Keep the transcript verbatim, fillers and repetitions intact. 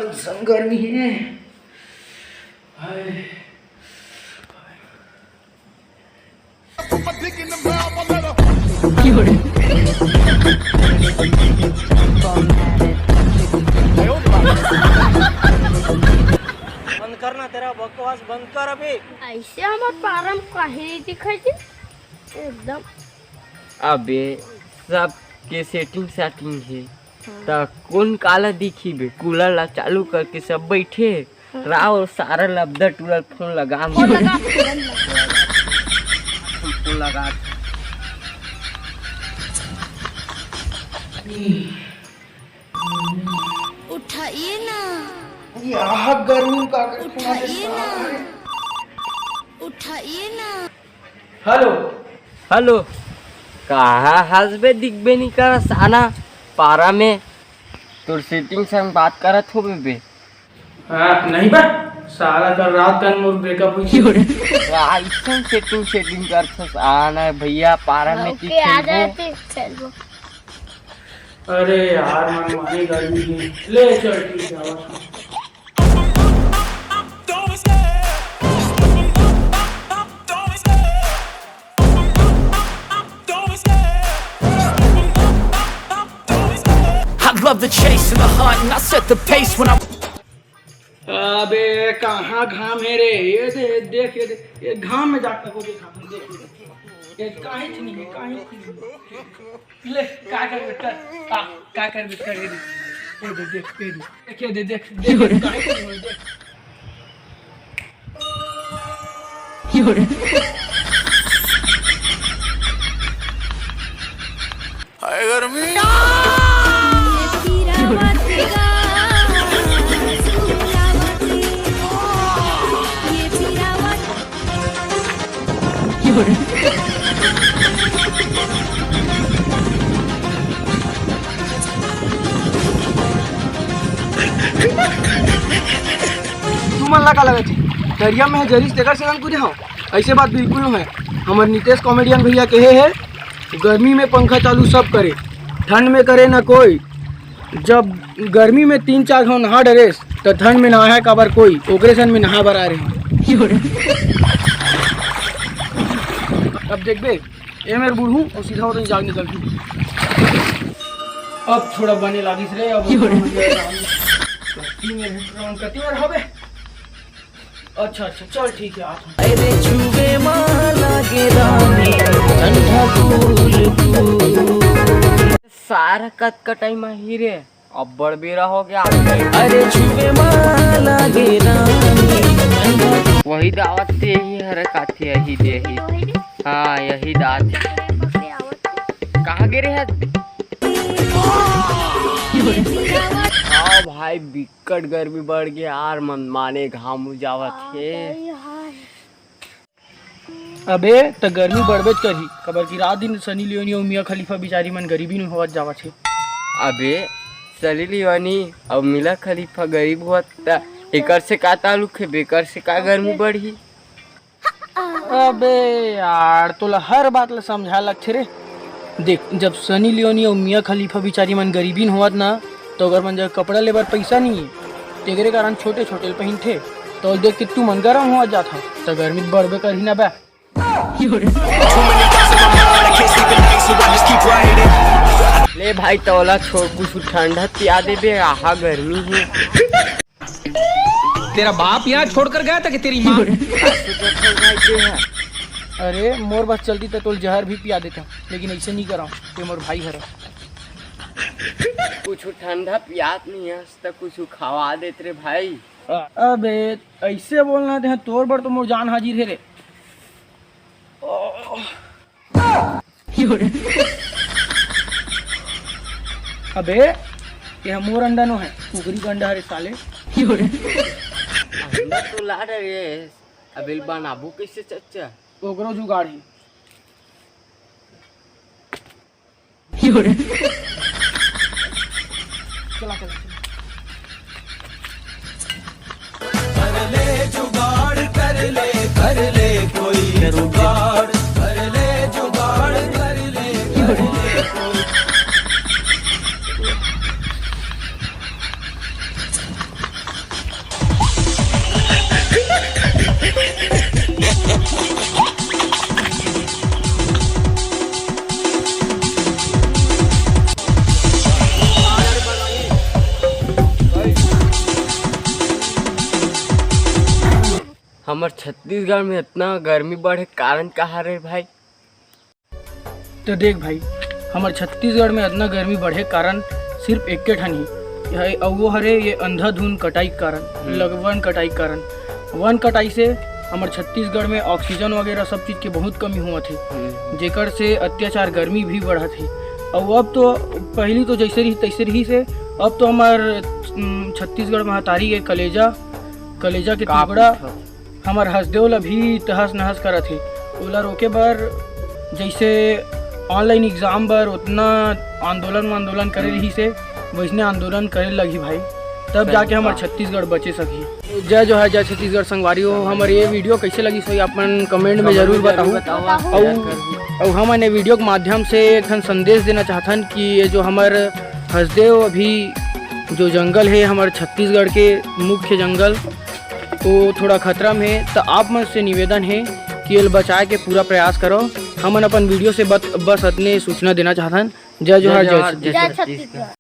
संग गर्मी हे। हाय। बंद करना, तेरा बकवास बंद कर अभी। ऐसे हमर पारा म काहे नहीं दिखाई दे? एकदम। अबे, सबके सेटिंग सेटिंग हे। हाँ। त कोन काला दिखी बे? कूलर ला चालू करके सब बैठे। हाँ। राव सारा लबदा टूरा ल फोन लगा। फोन लगा। फोन लगा। उठाइए ना। ये आह, गर्मी का कर उठाइए ना। उठाइए ना। हेलो। हेलो। कहाँ हंसबे दिखबे नहीं करस आना पारा में। तोर सेटिंग संग बात करत होबे बे। हाँ, नहीं बा। साला कल रात कन मोर ब्रेकअप हुई थी। अइसन सेटिंग सेटिंग करथस आना भैया पारा में। ओके, आ जाते, चलो। अरे यार, मन माने गर्मी है। ले चल, ठीक है, आवाज। I love the chase and the hunt, and I set the pace when I अबे, कहाँ घाम है रे? ये दे, देख, ये दे, ये घाम में जाकर को देखा, देख, देख, ये काहे नहीं है, काहे नहीं है। ले, का कर बेटा? का, का कर बेटा? ये दे, ये दे, देख, ये दे, देख, ये दे, देख, काहे नहीं है, देख। हाय गर्मी। तुमन ला का लगत हे, दरिया में जरिस तेकर से हम कूदे हव? ऐसे बात बिल्कुल नहीं है। हमर नितेश कॉमेडियन भैया कहे है, "गर्मी में पंखा चालू सब करे, ठंड में करे ना कोई।" जब गर्मी में तीन चार घंटा नहा डरेस, तो ठंड में नहाए काबर कोई, ओकरे सन में नहा बर आ रहे हैं। अब देखबे, ए मेर बूढ़ू अउ सीधा होते जाग निकल। अब थोड़ा बने लागिस रे, अब कति मेर हबे? अच्छा, अच्छा, चल ठीक है, आ। अरे छुवे मा लागे रानी ठंडा कूल कूल। सारा कत कटाई मा ही रे। अब्बड़ बेरा हो गया। अरे छुवे मा लागे रानी। वही दावत ते ही हरे काथे यही दे ही। हाँ, यही दात। कहाँ गिरे है? हाँ भाई, बिकट गर्मी बढ़ गया यार, मन माने घाम उजावत हे। अबे, त गर्मी बढ़बेच करही, काबर कि रात दिन सनी लियोनी अउ मियाँ खलीफा बिचारी मन गरीबी में होवत जावत हे। अबे, सनी लियोनी अउ मियाँ खलीफा गरीब होवत, त एकर से का ताल्लुक हे? बेकर से का गर्मी बढ़ही? अबे यार, तोला हर बात ला समझाए लगथे रे। देख, जब सनी लियोनी अउ मियाँ खलीफा बिचारी मन गरीबी में होवत ना, तो ओकर मन जग कपड़ा लेबर पइसा नइ हे, तेकरे कारण छोटे-छोटे ल पहिनथे। तो देख के तुमन गरम होवत जात हव, त गर्मी बढ़बे करही ना बे। ले भाई, तोला छोड़, कुछ ठंडा पिया देबे, आहा गर्मी हे। तेरा बाप यहाँ छोड़कर गया था कि तेरी माँ? अरे, मोर बस चलती त तोल जहर भी पिया देता, लेकिन ऐसे नहीं कराऊं, ते मोर भाई हरे। कुछ ठंडा पियात नहीं है, त कुछ खवा देत रे भाई। अबे, ऐसे बोलना ते, तोर बर तो मोर जान हाजिर है रे। अबे, ये मोर अंडा नो है, कुकरी का अंडा हरे साले। अंडा तो ला रहे, अबे बनाबो कैसे चच्चा? ओकरो जुगाड़ है। चला, चला, चला। कर ले जुगाड़, कर ले, कर ले कोई जुगाड़, कर ले जुगाड़, कर ले, कर ले कोई। हमर छत्तीसगढ़ में इतना गर्मी बढ़े कारण का हरे भाई? तो देख भाई, हमर छत्तीसगढ़ में इतना गर्मी बढ़े कारण सिर्फ एके ठन ही, यह, अउ वो हरे ये अंधाधुंध कटाई के कारण, हम्म। लग-, वन कटाई के कारण। वन कटाई से हमर छत्तीसगढ़ में ऑक्सीजन वगैरह सब चीज के बहुत कमी हुआ थे, हम्म। जेकर से अत्याचार गर्मी भी बढ़त हे। अउ अब तो पहली तो जैसे रही तैसे रही से, अब तो हमर, उम, छत्तीसगढ़ महतारी के कलेजा, कलेजा के कांप टुकड़ा उठत। हमर हसदेव ल भी तहस नहस करत हे। ओला रोके बर जैसे ऑनलाइन एग्जाम बर उतना आंदोलन आंदोलन करे रही से, वैसने आंदोलन करे लगही भाई, तब सही जाके हमर बात। छत्तीसगढ़ बचे सकही। जय जोहार, जय छत्तीसगढ़ संगवारी हो। हमर ये वीडियो कैसे लगी, सोई आप मन कमेंट में जरूर बताहू। बताहू। अउ, अउ हमन ये वीडियो के माध्यम से एक ठन संदेश देना चाहथन कि ये जो हमर हसदेव अभी जो जंगल है, हमर छत्तीसगढ़ के मुख्य जंगल, वो थोड़ा खतरा में है, तो आप मन से निवेदन है कि एला बचाए के पूरा प्रयास करो। हमन अपन वीडियो से बत-, बस अतने सूचना देना चाहथन। जय जोहार, जय जय जोहार, छत्तीसगढ़। जय छत्तीसगढ़।